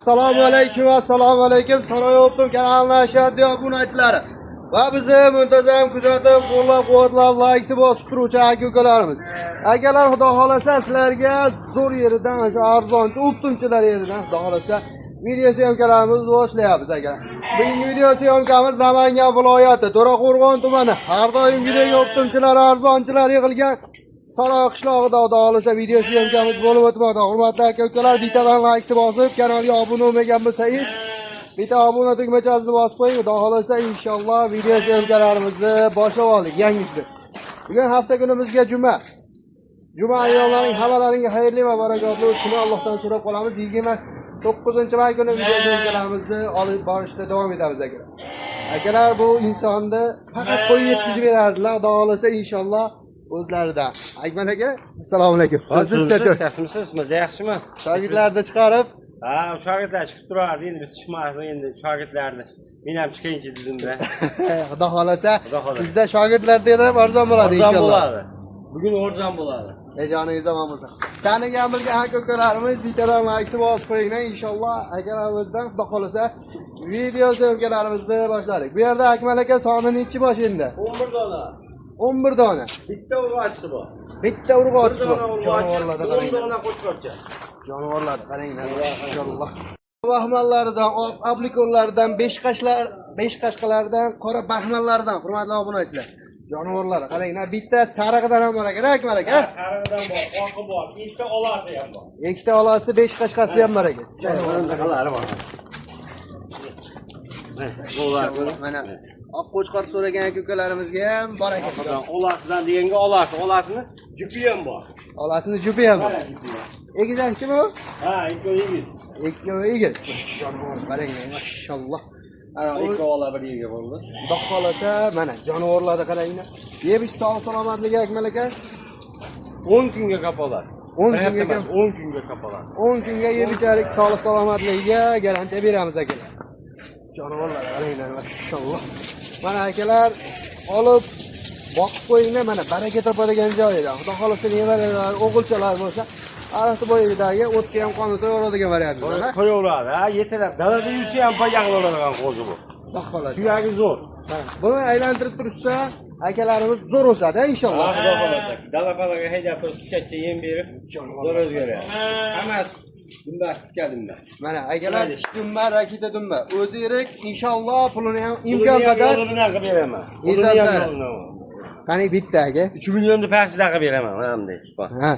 Assalomu alaykum va assalomu alaykum Saroy Optim kanalining ashaddiy obunachilari va bizni muntazam kuzatib, qo'llab-quvvatlab, laykni bosib turuvchi aka ukalarimiz. Akalar, xudo xolasa sizlarga zo'r yeridan, shu arzonchi optimchilar yeridan xudo xolasa video syomkalarimizni boshlayapmiz, akalar. Bugungi video syomkamiz Namangan viloyati, To'raqo'rg'on tumani. Har doimgidek optimchilar, arzonchilar yig'ilgan Saroy qishlog'ida xudo xohlasa video syomkamiz bo'lib o'tmoqda. Hurmatli aka ukalar, bittadan laykni bosib, kanalga obuna bo'lmagan bo'lsangiz, bitta obuna tugmachasini bosib qo'ying. Xudo xohlasa inshaalloh video syomkalarimizni boshlab oldik yangisini. Bugun hafta kunimizga juma. Juma ayyomlarining hammalaringga xayrli va barakotli o'tishini Allohdan so'rab qolamiz. 29-may kuni video syomkalarimizni olib borishda davom etamiz, akalar. Akalar, bu insonni faqat qo'y yetkazib berardilar. Xudo xohlasa inshaalloh o'zlaridan. Akmal aka, assalomu alaykum. Siz charchoq. Yaxshimisiz? Maza yaxshimi? Shogirdlarni chiqarib, Ha, shogirdlar chiqib turardi, endi biz chiqmasdik endi shogirdlarni. Men ham chiqayinchi dedim-da. Xudo xohlasa Xudo xohlasa. Sizda shogirdlardan ham arzon bo'ladi Arzon inshaalloh. bo'ladi. Bugun arzon bo'ladi. Joningiz omon bo'lsin. Tanigan bilgan aka ukalarimiz bittadan laykni bosib qo'yinglar inshaalloh akalarimizdan xudo xohlasa video syomkalarimizni boshladik. Bu yerda Akmal aka soni nechi bosh endi? 11 dona. 11 dona. Bitta urg'ochisi bor. Bitta urg'ochisi Bir bor. dona urg'ochi, Jonivorlarni 10 qaranglar. dona qo'chqorcha. Jonivorlarni qaranglar. Inshaalloh. Baxmallardan, oq ablikonlardan, besh qashlar, besh qashqalardan, qora baxmallardan, hurmatli obunachilar. Jonivorlar qaranglar, bitta sarig'idan ham bor ekan, Akmal aka. Sarig'idan bor, oqi bor, ikkita olasi ham bor. Ikkita olasi, besh qashqasi ham bor ekan. Jonivorlari bor. Mana oq qo'chqor so'ragan aka ukalarimizga ham bor ekan. Olasidan deganga olasi, olasini jupi ham bor. Olasini jupi ham bor. Mana jupi bor. Egizakchimi bu? Ha, ikkovi egiz. Ikkovi egiz. Jonivor qaranglar, mashalloh. Ana ikki ola bir yerga bo'ldi. Xudo xohlasa, mana jonivorlarni qaranglar. Yeb ich, sog' salomatligi, Akmal aka. 10 kunga kapolat. 10 Bir hafta kunga emas, 10 kunga kapolat. 10 kunga yeb ichalik, sog'lik salomatligiga garantiya beramiz, akalar. Jonivorlar qaranglar, mashalloh. Mana akalar, olib boqib qo'yinglar, mana baraka topadigan joyida. Xudo xohlasa nevaralar, o'g'ilchalar bo'lsa, ariqni bo'yidagi o'tga ham qoni to'yadigan variant bor. Qo'yaveradi, ha, yetalab. Dalada yursa ham foyda qilaveradigan qo'zi bu. Xudo xohlasa. Suyagi zo'r. Mana, buni aylantirib turishsa, akalarimiz zo'r o'sadi inshaalloh. Ha, xudo xohlasa. Dala palaga haydab turib, suchakcha yem berib, zo'r o'zgaradi. Hammasi dumbasi tikka dumba. Mana akalar, dumba, raketa dumba. O'zi yirik, inshaalloh pulini ham imkon qadar yo'li bilan qilib beraman. Hisob Pulini ham sari. yo'lini. Qani bitta aka. 3 millionni pastida qilib beraman, mana bunday supa. Ha.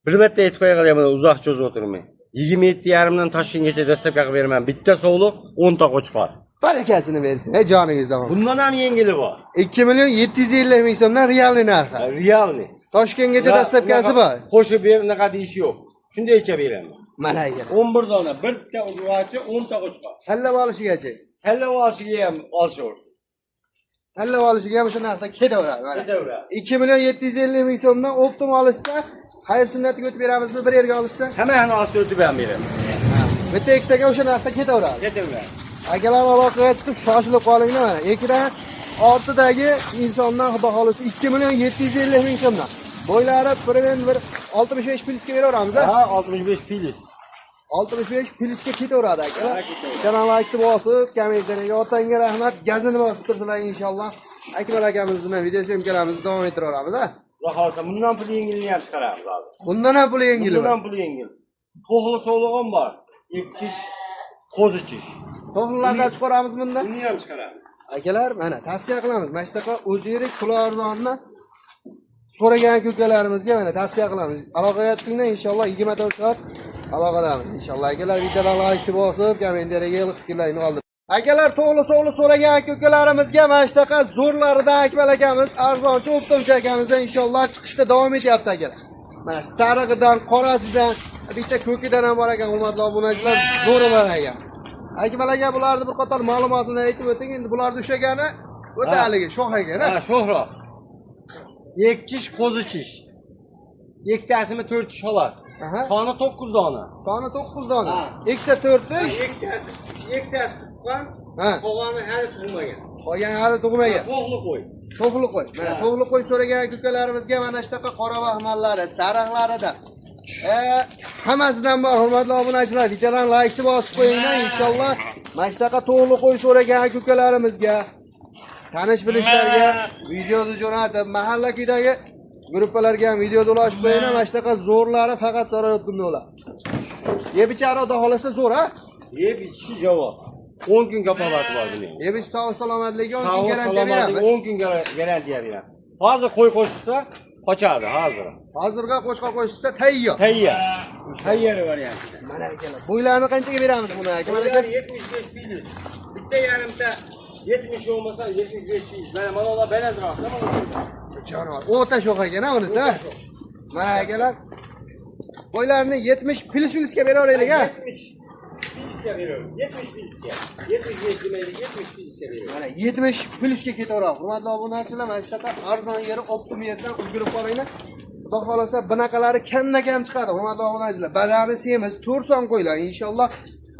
Bir marta aytib qo'ya buni uzoq cho'zib o'tirmay. 27,5 dan Toshkentgacha доставка qilib beraman. Bitta sovliq, 10 ta qo'chqor. Barakasini bersin. Ey, joningiz omon. Bundan ham yengili bor. 2 million 750 ming so'mdan реальный narxi. Реальный. Toshkentgacha доставка si bor. Qo'shib ber, unaqa deyish yo'q. Shundaycha beraman. Mana aka. 11 dona, bitta urg'ochi, 10 ta qo'chqor. Tanlab olishigacha. Tanlab olishiga ham olishaversin. Tanlab olishiga ham o'sha narxda ketaveradi. Mana. Ketaveradi. 2 million 750 ming so'mdan оптом olishsa, xayr sunnatiga o'tib beramizmi bir yerga olishsa? Hammasini olsa o'tib ham beraman. Bitta ikkitaga o'sha narxda ketaveradi. Ketaveradi. Akalar, aloqaga chiqib shoshilib qolinglar, mana. Ekran ortidagi insondan xudo xohlasa 2 million 750 ming so'mdan. Bo'ylari примерно bir 65 plyusga beraveramiz, ha? Ha, 65 plyus. 65 plyusga ketaveradi, akalar. Ha, ketaveradi. Kanal laykni bosib, kommentariyaga otangga rahmat, gazini bosib tursalar inshaalloh. Akmal akamiz bilan video syomkalarimizni davom ettiraveramiz, ha? Xudo xohlasa bundan pul yengilini ham chiqaramiz hozir. Bundan ham puli yengil. Bundan ham pul yengil. To'g'ri sovlig'im bor. Ikki tish, qo'zi tish. To'g'rilardan chiqaramiz bundan. Buni ham chiqaramiz. Akalar, mana tavsiya qilamiz. Mana shunaqa o'zi yirik, puli arzonni so'ragan aka-ukalarimizga mana tavsiya qilamiz. Aloqaga chiqinglar, inshaalloh 24 soat aloqadamiz. Inshaalloh akalar, bittadan laykni bosib, kommentariyaga iliq fikrlaringni qoldiring. Akalar, to'g'ri sovli so'ragan aka-ukalarimizga mana shunaqa zo'rlaridan Akmal akamiz, arzonchi оптом chi akamizdan inshaalloh chiqishda davom etyapti, akalar. Mana sarig'idan, qorasidan, bitta ko'kidan ham bor ekan, hurmatli obunachilar, zo'rilar ekan. Akmal aka, bularni bir qator ma'lumotini aytib o'ting. Endi bularni ushlagani o'ta Ha. haligi sho'x ekan, ha? Ha, sho'xroq. Ikki tish, qo'zi tish. Ikkitasini to'rt tish xolos. Aha. Soni 9 dona. Soni 9 dona. Ha. Ikkita to'rt tish, Ikkitasi, ikkitasi tuqqan, Ha. qolgani hali tug'magan. Qolgan hali tug'magan. To'g'li qo'y. To'g'li qo'y. Mana Ha. to'g'li qo'y so'ragan aka-ukalarimizga mana shunaqa qora baxmallari, sariqlarida. Hammasidan bor, hurmatli obunachilar. Bittadan laykni bosib qo'yinglar inshaalloh. Mana shunaqa to'g'ri qo'y so'ragan aka ukalarimizga, tanish bilishlarga videoni jo'natib, mahalla kuydagi gruppalarga ham video ulashib qo'yinglar. Mana shunaqa zo'rlari faqat Saroy Optimda bo'ladi. Yeb ichari xudo xolasa zo'r, ha? Yeb ichishi javob. 10 kun kafolati bor buning. Yeb ich sog' salomatligi 10 kun Sog'lik, garantiya salomatlik beramiz. 10 kun garantiya beramiz. Hozir qo'y qo'shilsa qochadi hozir. Hozirga qo'shqa qo'shilsa tayyor. Tayyor. Tayyor variant. Mana akalar, bo'ylarni qanchaga beramiz buni aka? Mana Bular 75 plyus. Bitta yarimta 70 bo'lmasa 75 plyus. Mana ular balandroq, mana ular. Jonivor. O'ta sho'x ekan ha bunisi, ha? Mana akalar. Qo'ylarni 70 plyus plyusga beraveraylik, ha? 70 plyusga beraveramiz. 70 plyusga. 75 demaylik, 70 plyusga beraveramiz. Mana 70 plyusga ketaveradi. Hurmatli obunachilar, mana shunaqa arzon yeri optim yerdan ulgurib qolinglar. Xudo xolasa bunaqalari kamdan kam chiqadi, hurmatli obunachilar. Badani semiz, to'rt son qo'ylar inshaalloh.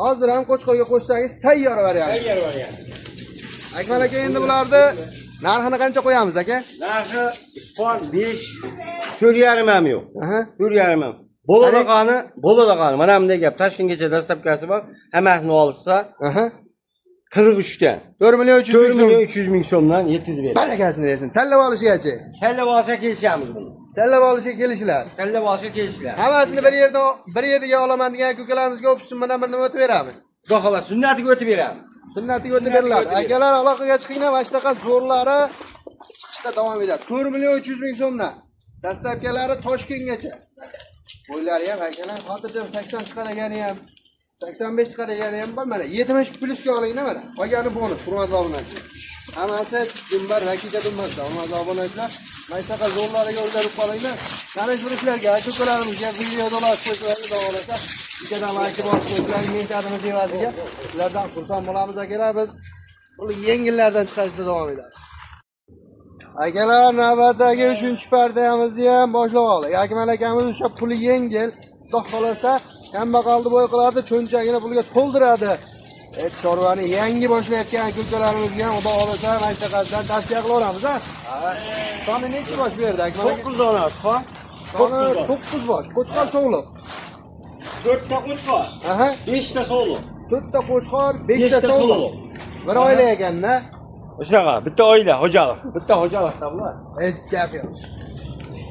Hozir ham qo'chqorga qo'shsangiz tayyor variant. Tayyor variant. Akmal aka, endi bularni narxini qancha qo'yamiz aka? Narxi Usfon 5 4,5 ham yo'q. Aha. 4,5 ham. Bo'ladiqani, bo'ladiqani. Mana bunday gap. Toshkentgacha dastavkasi bor. Hammasini olsa Aha. 43 dan. 4 million 300 4 ming so'm. million 300 ming so'mdan yetkazib beradi. Barakasini bersin. Tanlab olishigachi. Tanlab olsa kelishamiz buni. Tanlab olishga kelishlar. Tanlab olsa kelishlar. Hammasini bir yerda bir yerga olaman degan aka-ukalarimizga opsimdan bir nima o'tib beramiz. Xudo xohlasa sunnatiga o'tib beramiz. Sunnatiga o'tib beriladi. Akalar, aloqaga chiqinglar, mana shunaqa zo'rlari chiqishda davom etadi. 4 million 300 ming so'mdan. Dastlabkalari Toshkentgacha. Bo'ylari ham akalar xotirjam 80 chiqadigani ham 85 chiqadigani ham bor mana 70 plyusga olinglar mana. Qolgani bonus, hurmatli obunachilar. Hammasi dumbar, raketa dumbasida, hurmatli obunachilar. Mana shunaqa zo'rlariga o'rganib qolinglar. Tanish bilishlarga, aka-ukalarimizga video ulashib qo'ysalar, xudo xolasa bittadan layk bosib qo'ysalar, mehnatimiz evaziga sizlardan xursand bo'lamiz akalar. Biz bu yengillardan chiqarishda davom etamiz. Akalar, navbatdagi 3-partiyamizni ham boshlab oldik. Akmal akamiz o'sha puli yengil, xudo xolasa kambag'alni bo'y qiladi, cho'nchagini pulga to'ldiradi. Et chorvani yangi boshlayotgan aka-ukalarimizga ham xudo xolasa mana shunaqasidan tavsiya qilaveramiz, ha? Soni nechi bosh berdi Akmal aka? 9 dona Usfon. Soni 9 bosh. Qo'chqor sog'liq. 4 ta qo'chqor, Aha. 5 ta sog'liq. 4 ta qo'chqor, 5 ta 5 ta sog'liq. sog'liq. Bir oila ekanda. Shunaqa, bitta oila, xo'jalik. Bitta xo'jalikda bular. Hech gap yo'q.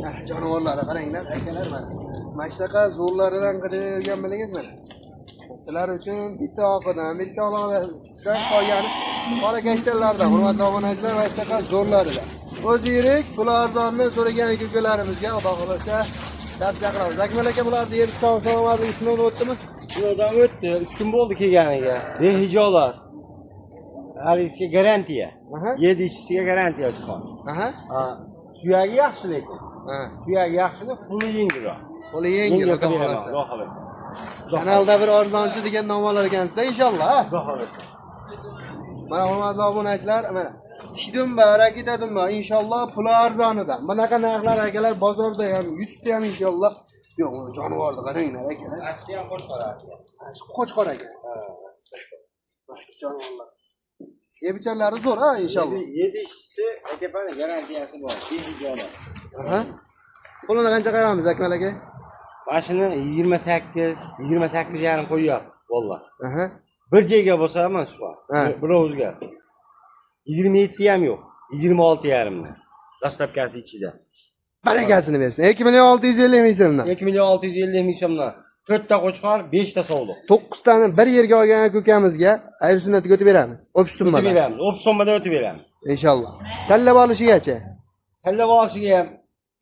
Ah, jonivorlarga qaranglar, akalar mana. Mana shunaqa zo'rlaridan qidirgan bilingiz mana. Sizlar uchun bitta oqidan, bitta olovandan qolgani qora kashtanlardan, hurmatli obunachilar, mana shunaqa zo'rlaridan. O'zi yirik, puli arzonni so'ragan ukalarimizga Xudo xolasa tavsiya qilamiz. Akmal aka, bularni yeb sog' salomatlik sinovdan o'tdimi? Sinovdan o'tdi, 3 kun bo'ldi kelganiga. Behijolar. Halisiga garantiya. Aha. Yedi ichisiga garantiya chiqar. Aha. Ha, suyagi yaxshi lekin. Ha. Suyagi yaxshi, puli yengilroq. Puli yengil, Xudo qilib beraman, xolasa. Xudo xolasa. Kanalda bir arzonchi degan nom olar ekansizda inshaalloh. Ha? Xudo xolasa. Mana hurmatli obunachilar, mana dumba, raketa dumba, inshaalloh puli arzonidan. Bunaqa narxlar akalar bozorda ham, YouTube'da ham inshaalloh yo'q. Uni jonivorni qaranglar akalar. Rossiya ham qo'chqor aka. Mana shu qo'chqor aka. Mana shu jonivorlar. Yeb-icharlari zo'r ha inshaalloh. Yedi ishchisi akapani garantiyasi bor. Behijolar. Aha. Pulini qancha qo'yamiz Akmal aka? Mana shuni 28, 28,5 qo'yyapti, valloh. Aha. Bir joyga bo'lsa emas shu. Ha. Bir o'zga. 27 ham yo'q. 26,5 dan. Dastlabkasi ichida. Barakasini bersin. 2 million 650 ming so'mdan. 2 million 650 ming so'mdan. 4 ta qo'chqor, 5 ta sovliq. 9 tani bir yerga olgan aka ukamizga ayri sunnatga o'tib beramiz. O'tib O'pishsinmadan. beramiz. O'p so'mmadan o'tib beramiz. Inshaalloh. Tanlab olishigacha. Tanlab olishiga ham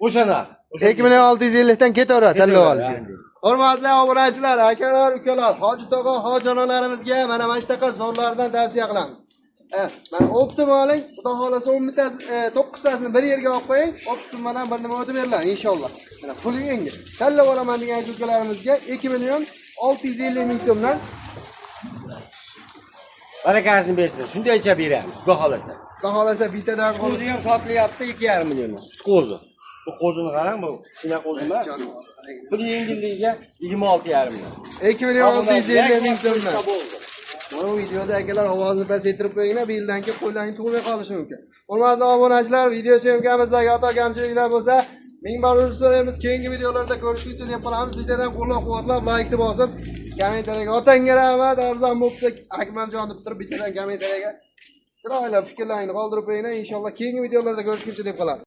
o'sha narx. O'sha 2 million 650 dan ketaveradi tanlab Ketaveradi, olishi. Hurmatli obunachilar, akalar, ukalar, hoji tog'a, hoji onalarimizga mana shunaqa zo'rlardan tavsiya qilamiz. Mana optim oling, xudo xolasa 10 bitasi, 9 tasini bir yerga olib qo'ying, optimdan bir nima o'tib beriladi inshaalloh. Mana puli yengil. Tanlab olaman degan aka ukalarimizga 2 million 650 ming so'mdan Barakasini bersin. Shundaycha beramiz. Xudo xolasa. xudo xolasa bittadan qolib Qo'zi ham sotilyapti 2,5 million. Sut qo'zi. Bu qo'zini qarang, bu kichkina qo'zi emas. Jonivor. Pul yengilligiga 26,5 million. 2 million 650 ming so'mdan. Bo'ldi. Mana bu videoda akalar ovozni pasaytirib qo'yinglar, bu yildan keyin qo'ylarning tug'may qolishi mumkin. Hurmatli obunachilar, video syomkamizdagi xato kamchiliklar bo'lsa, Ming bor uzr so'raymiz. Keyingi videolarda ko'rishguncha deb qolamiz. Bittadan qo'llab-quvvatlab, laykni bosib, kommentariyaga otangga rahmat, arzon bo'pti, Akmaljon deb turib bittadan kommentariyaga chiroyli fikrlaringni qoldirib qo'yinglar. Inshaalloh keyingi videolarda ko'rishguncha deb qolamiz.